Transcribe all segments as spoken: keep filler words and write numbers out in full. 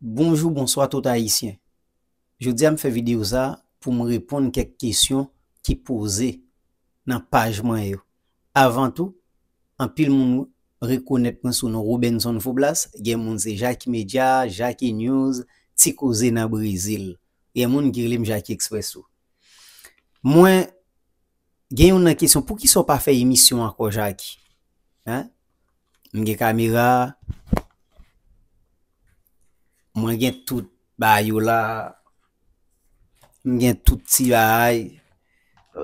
Bonjou, bonswa tout Ayisyen. Jodi a m fè videyo sa pou m reponn kèk kesyon ki poze nan paj mwen yo. Avan tou, anpil moun rekonèt mwen sou non Robenson Faublas, gen moun se Jackie Media, Jackie News, Ti Koze nan Brezil. Gen moun ki rele m Jackie Express tou. Mwen gen youn nan kesyon, poukisa w pa fè emisyon ankò, Jackie? Hein? M gen kamera, mwen gen tout bagay yo la, m gen tout ti bagay.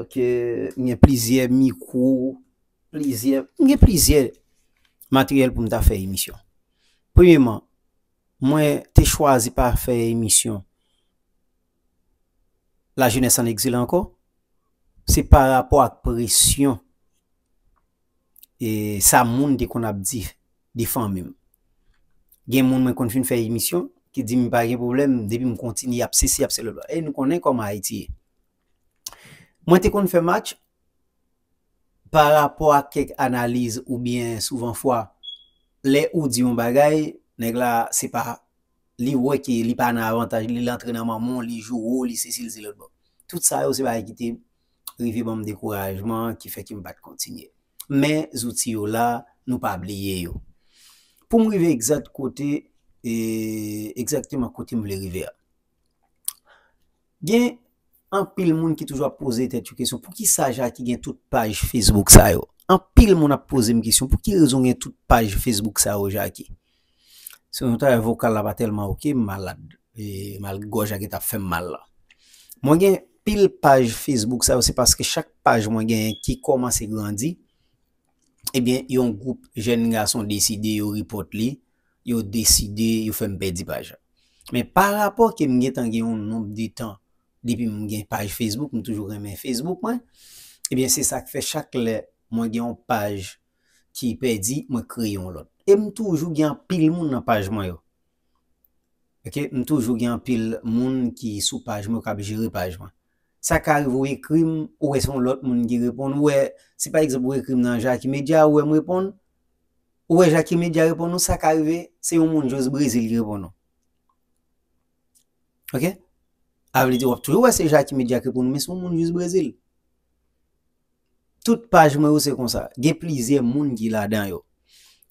Ok, m gen plizyè mikwo, plizyè, m gen plizyè materyèl pou m ta fè emisyon. Premyeman, mwen te chwazi pa fè emisyon La Jeunesse en Exil ankò, se pa rapò ak presyon e sa moun te konn ap di de fanmi m. Gen moun mwen konn fin fè emisyon ki di m pa gen pwoblèm, depi m kontinye ap sesi, ap se lòt. E nou konnen kòman Ayiti ye. Mwen te konn fè match pa rapò ak kèk analiz oubyen souvan fwa, lè ou di yon bagay, nèg la, se pa, li wè ke li pa nan avantaj li, li antre nan manman w, li joure w, li sesi, li se lòt bò. Tout sa yo, se bagay ki te rive ban m dekourajman, ki fè ke m pa t kontinye. Men zouti yo la, nou pa bliye yo. Pou m rive egzat kote, e, egzakteman kote m vle rive a. Gen anpil moun ki toujou ap poze tèt yo kesyon, poukisa Jackie gen tout paj Facebook sa yo? Anpil moun ap poze m kesyon, pou ki rezon gen tout paj Facebook sa yo, Jackie? Se yon travay vokal la pa tèlman oke, m malad. E mal gòj la gentan ap fè m mal la. Mwen gen pil paj Facebook sa yo, se paske chak paj mwen genyen ki kòmanse grandi, ebyen, yon gwoup jèn gason deside yo report li, yo deside yo fè m pèdi paj la. Men pa rapò ke m gentan gen yon nonb de tan depi m gen paj Facebook, m toujou renmen Facebook mwen, ebyen, se sa k fè chak lè mwen gen yon paj ki pèdi, mwen kreye yon lòt. E m toujou gen anpil moun nan paj mwen yo. Ok, m toujou gen anpil moun ki sou paj mwen, k ap jere paj mwen. Sa ka rive ou ekri m, ou wè se yon lòt moun ki reponn, ou wè, si pa egzanp ou ekri m nan Jackie Media, ou wè m reponn, ou wè Jackie Media reponn ou, sa ka rive, se yon moun jis Brezil ki reponn ou. Ok? A vle di, w ap toujou wè se Jackie Media ki reponn ou, men se yon moun jis Brezil. Tout paj mwen yo se konsa. Gen plizyè moun ki ladan yo.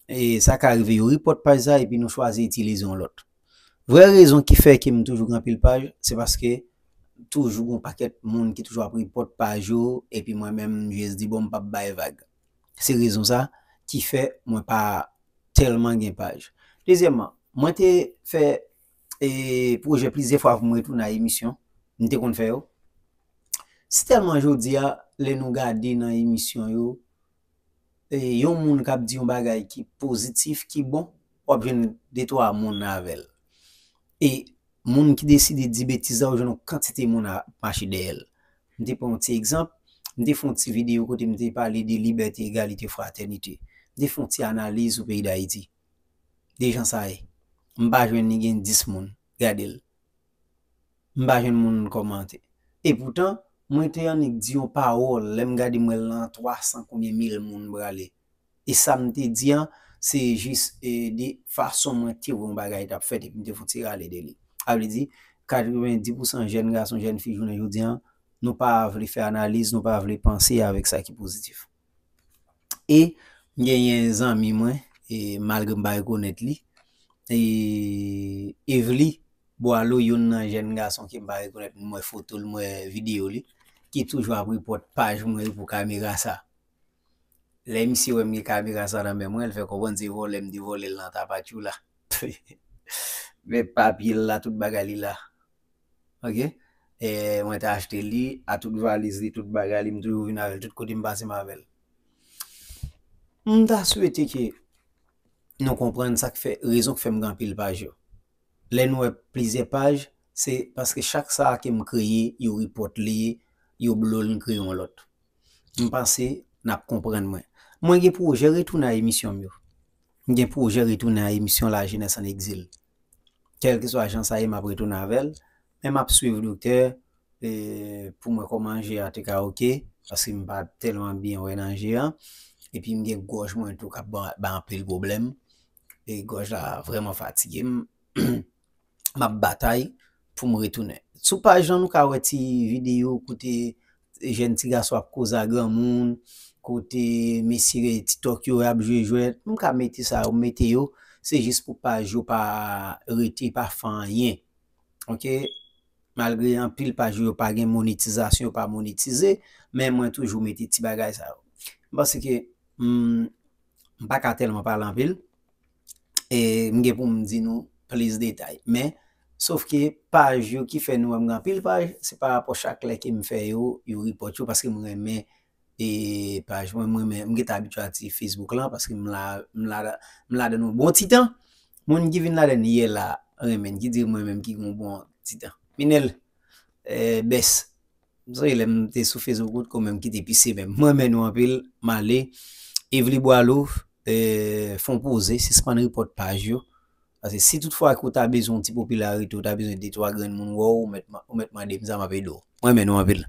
E sa ka rive yo report paj sa epi nou chwazi itilize yon lòt. Vrè rezon ki fè ke m toujou gen anpil paj, se paske toujou gen yon pakèt moun ki toujou ap report paj yo, epi mwen menm m jis di bon m p ap bay vag. Se rezon sa ki fè mwen pa tèlman gen paj. Dezyèmman, mwen te fè e, pwojè plizyè fwa pou m retounen a emisyon. M te konn fè yo. Si tèlman jodi a, lè nou gade nan emisyon yo, e, yon moun k ap di yon bagay ki pozitif, ki bon, w ap jwenn de twa moun avè l. E moun ki deside di betiz la, ou jwenn yon kantite moun ap mache dèyè l. M te pran yon ti egzanp, m te fè yon ti videyo kote m te pale de libète, egalite, fratènite. M te fè yon ti analiz sou peyi Dayiti. De jan sa ye. M pa jwenn ni gen dis moun gade l. M pa jwenn moun kòmante. Epoutan, mwen te annik di yon pawòl, lè m gade m wè l nan twa san konbyen mil moun prale. E sa m te di an, se jis, e, de fason mwen te wè yon bagay t ap fèt epi m te fon ti rale de li. Sa vle di, katrevenndis pousan jèn gason, jèn fi jounen jodi an, nou pa vle fè analiz, nou pa vle panse avèk sa ki pozitif. E m genyen zanmi mwen, e malgre m pa rekonèt li, e Evely Boileau, youn nan jèn gason ke m pa rekonèt, m wè foto l, m wè videyo li, ki toujou ap report paj mwen yo pou kamera sa. Lè misye wè m gen kamera sa nan men mwen, l fè konprann se vòlè m te vòlè l nan Tapachula. Men papye l la, tout bagay li la. Ok? E mwen te achte li, a tout valiz li, tout bagay li, m toujou vin avè l, tout kote m pase m avè l. M ta swete ke nou konprann sa k fè, rezon k fè m gen anpil paj yo. Lè nou wè plizyè paj, se paske chak sa ke m kreye, yo report li, yo blow l, m kreye yon lòt. M panse n ap konprann mwen. Mwen gen pwojè retounen a emisyon m yo. M gen pwojè retounen a emisyon La Jeunesse en Exil. Kèlkeswa jan sa ye, m ap retounen avè l. Men m ap swiv doktè, e, pou m wè kòman je a te ka oke, paske m pa tèlman byen wè nan je a. Epi m gen gòj mwen tou k ap ban, ban anpil pwoblèm. E gòj la vrèman fatige m. m ap batay pou m retounen. Sou paj lan, nou ka wè ti videyo kote jèn ti gason ap koze a granmoun, kote mesye TikTok yo ap jwe jwèt. M ka mete sa yo, m mete yo, se jis pou paj yo pa rete, pa fè anyen. Ok? Malgre anpil paj yo pa gen monetizasyon, yo pa monetize, men mwen toujou mete ti bagay sa yo. M panse ke m, m pa ka tèlman pale anpil. E m gen pou m di nou plis detay. Men, sof ke paj yo ki fè nou wè m gen anpil paj, se pa rapò chak lè ke m fè yo, yo repòt yo, paske m renmen e paj mwen, mwen menm, m gentan abitye ak ti Facebook lan, paske m la, m la, m ladan yon bon ti tan. Moun ki vin ladan yè la, renmen, ki di mwen menm ki gen yon bon ti tan. Minel, eh, Bès, m sonje lè m te sou Facebook, ou t ko menm ki te pise menm. Mwen renmen nou anpil, m ale. Evely Boileau, eh, fè yon poze, sispann repòt paj yo. Paske si tout fwa ke w ta bezwen yon ti popilarite, w ta bezwen de twa grenn moun wè w, ou mèt, ou mèt mande m sa, m ap ede w. Mwen renmen nou anpil.